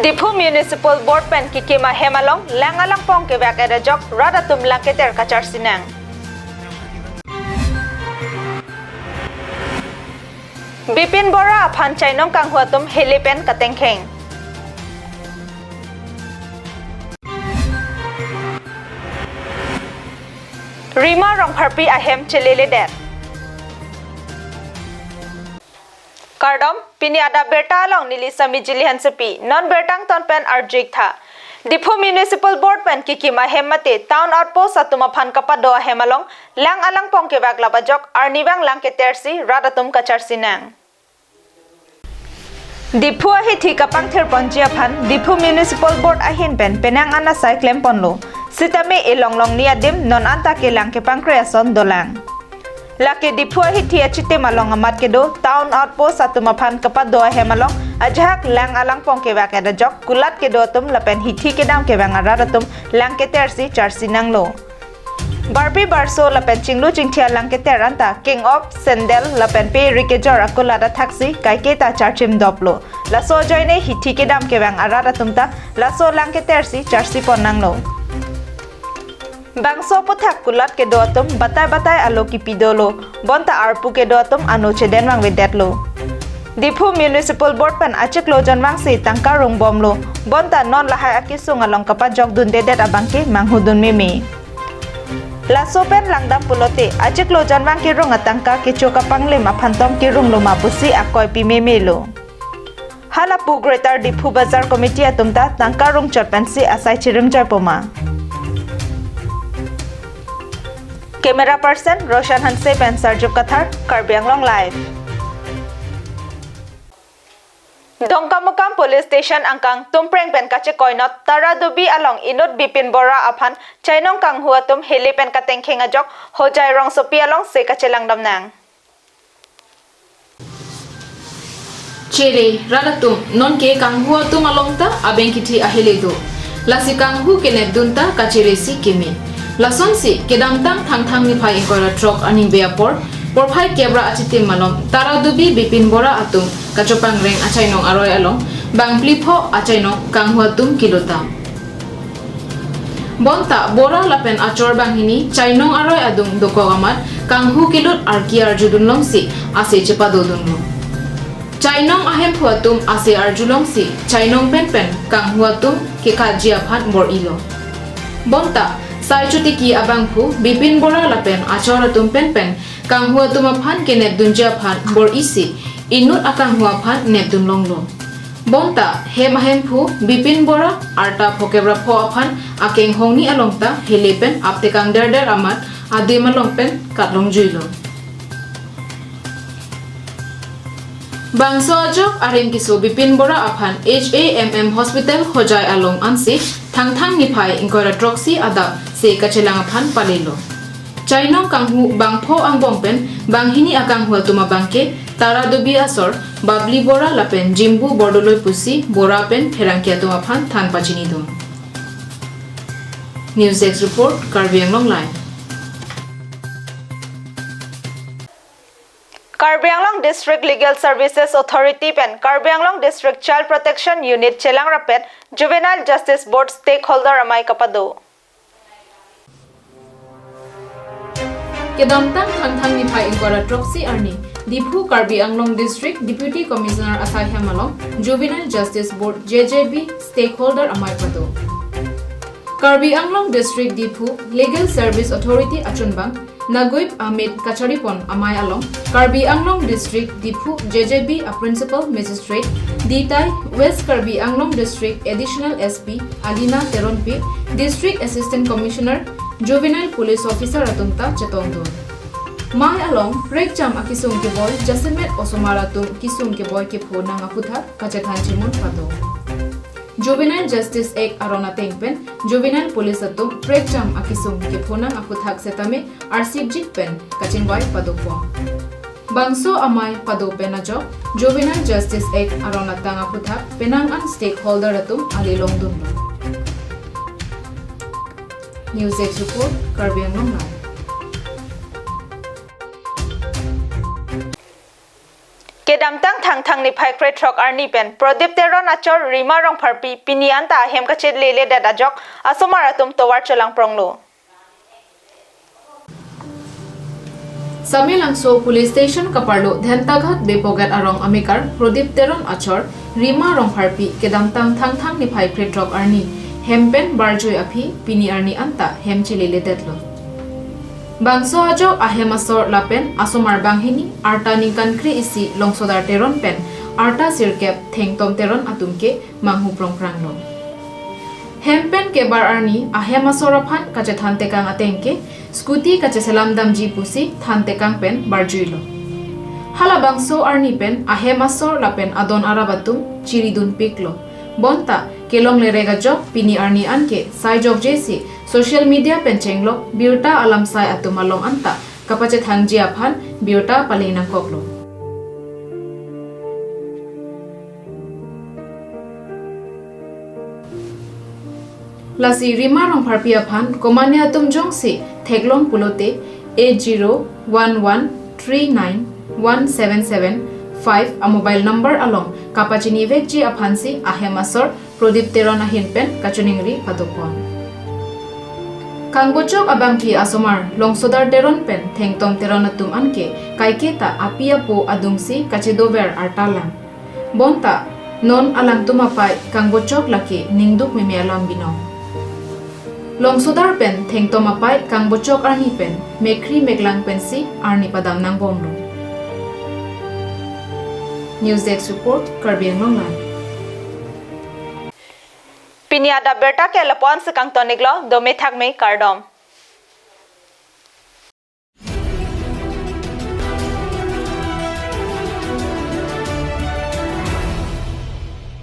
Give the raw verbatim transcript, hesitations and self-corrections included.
Diphu Municipal Board pen kekim ahem along lang alangpong kevak-et ajok rat atum lang keter kacharsinang. Bipin Bora aphan chainong kanghu atum hili pen katengkheng. Rima Rongpharpi ahem cheleledet. Kardom, pini adap birta along neli Sami Jili Hansepi, non birta angton pen arju-ik tha. Diphu Municipal Board pen kekim ahem mate Town Outpost atum aphan kapado ahem along lang alangpong kevaklap ajok arnivang lang ketersi rat atum kacharsinang. Diphu ahithi kapangthir ponji aphan Diphu Municipal Board ahin pen penang an asai klem ponlo. Sitame elong longni adim non anta kelang kepangkre ason dolang. Lake Diphu ahithi achitim along amat kedo Town Outpost atum aphan kapado ahem along ajahak lang alangpong kevak-et ajok kulat kedo atum lapen hithi kedam kevang arat atum lang ketersi charsinanglo. Barpi barso lapen chinglu chingthi alang keter anta king of sandal lapen pe ri kejor akulat athaksi kaiketa charchim doplo. Laso ajoine hithi kedam kevang arat atum ta laso lang ketersi charsi ponnanglo. Bangso aphuthak kulat kedo atum batai batai alo kipi dolo, bonta arpu kedo atum ano chedeng vangvedetlo. Diphu Municipal Board pen achiklo jonvangsi tangka rungbomlo, bonta non lahai akesung along kapajok dundedet abangke manghudun meme. Laso pen langdam pulote achiklo jonvang kerung atangka kecho kapanglim aphantom kerunglo ma pusi akoi pimemelo. Halapu Greater Diphu Bazar Committee atum ta tangka rungchot pensi asai chirimjoi poma. Camera person Roshan Hanse pen Sarjup Kathar, Karbi Anglong Live. Dongkamukam Police Station angkang Tumpreng pen kachekoinot Tara Dubi along inut Bipin Bora aphan chainong kanghu atum hili pen katengkheng ajok Hojai rongsopi alongsi kachelangdamnang. Chere, rat atum, nonke kanghu atum along ta abeng kithi ahele do. Lasi kanghu kenepdun ta kachere si keme. Lasonsi kedamtang Thangthang niphai ingkoi ra throk aningve apor, porphai kep ra achitim malom Tara Dubi Bipin Bora atum kachopangreng achainong aroi along bang phli pho achainong kanghu atum kilut dam. Bonta Bora lapen achor banghini chainong aroi adung dokok amat kanghu kilut arki arjudun longsi ase chepadodunlo. Chainong ahemphu atum ase arjulongsi chainong penpen kanghu atum kekatji aphan bor-ilo. Bonta sai chotiki abangphu Bipin Bora lapen achor atum penpen kanghu atum aphan kenepdunji aphan bor-isi inut akanghu aphan nepdun longlo. Bonta hem ahemphu Bipin Bora arta phokep ra pho aphan akenghongni along ta hili pen aptekang derder amat adim along pen katlongjuilo. Bangso ajok arem keso Bipin Bora aphan H A M M Hospital Hojai along ansi Thangthang niphai ingkoi ra throksi adap se kachelang aphan palelo. Chainong kanghu bangpho angbong pen banghini akanghu atum abangke Tara Dubi asor, Babli Bora lapen Jimbu Bordoloi pusi Bora pen pherangke atum aphan than pachinidun. News Desk Report, Karbi Anglong Live. Karbi Anglong District Legal Services Authority pen Karbi Anglong District Child Protection Unit chelang rapet Juvenile Justice Board stakeholder amei kapado. Kedamtang Thangthang niphai ingkoi ra throksi arni, Diphu Karbi Anglong District Deputy Commissioner asaihem along Juvenile Justice Board J J B stakeholder amei pado. Karbi Anglong District Diphu Legal Service Authority achunbang Naguib Amit kacharipon amei along Karbi Anglong District Diphu J J B a Principal Magistrate, Ditai, West Karbi Anglong District Additional S P Alina Teronpi, District Assistant Commissioner Juvenile Police Officer atum ta chetongdun. Mei along prekjam akesung keboi jasemet osomar atum kesung keboi kepho nang aphuthak kachethan chimun pado. Juvenile Justice Act aron ateng pen Juvenile Police atum prekjam akesung kepho nang aphuthak setame arsipjik pen kachingvai padopon. Bangso amei pado pen ajok Juvenile Justice Act aron atang aphuthak penang an stakeholder atum ale longdunlo. News Desk Report, Karbi Anglong Live. Kedamtang Thangthang niphai krethrok arni pen Prodip Teron achor Rima Rongpharpi pini anta ahem kacheleledet ajok asomar atum tovar cholangpronglo. Samelangso Police Station kaparlo Dhentaghat Depogate arong amekar Prodip Teron achor Rima Rongpharpi kedamtang Thangthang niphai krethrok arni hem pen barjui aphi pini arni anta hem cheleledetlo. Bangso ajok ahem asor lapen asomar banghini arta ningkan kre-isi Longsodar Teron pen arta sirkep Thengtom Teron atum ke manghu prongpranglo. Hem pen kebar arni ahem asor aphan kachethan tekang ateng ke scooty kacheselam damji pusi than tekang pen barjuilo. Halabangso arni pen ahem asor lapen adon arap atum chiridunpiklo. Bonta kelong lerek ajok pini arni anke sai jokjesi social media pen chenglok birta alamsai atum along anta kapachethangji aphan birta pale nangkoklo. Lasi Rima Rongpharpi aphan komane atum jongsi theklong pulote eight zero one one three nine one seven seven five a mobile number along kapachinivekji aphansi ahem asor Prodip Teron ahin pen kachiningri padopon. Kangbochok abangpi asomar Longsodar Teron pen Thengtom Teron atum anke kaiketa api apo adungsi kachedover artalang. Bonta non alangtum apei kangbochok lake ningduk meme alam binong. Longsodar pen Thengtom apei kangbochok arni pen mekkri meklang pensi arni padam nangbomlo. News Desk Report, Karbi Anglong Live. Pini adap birta ke lapu-an si kangton-iklo, dome thakme, kardom.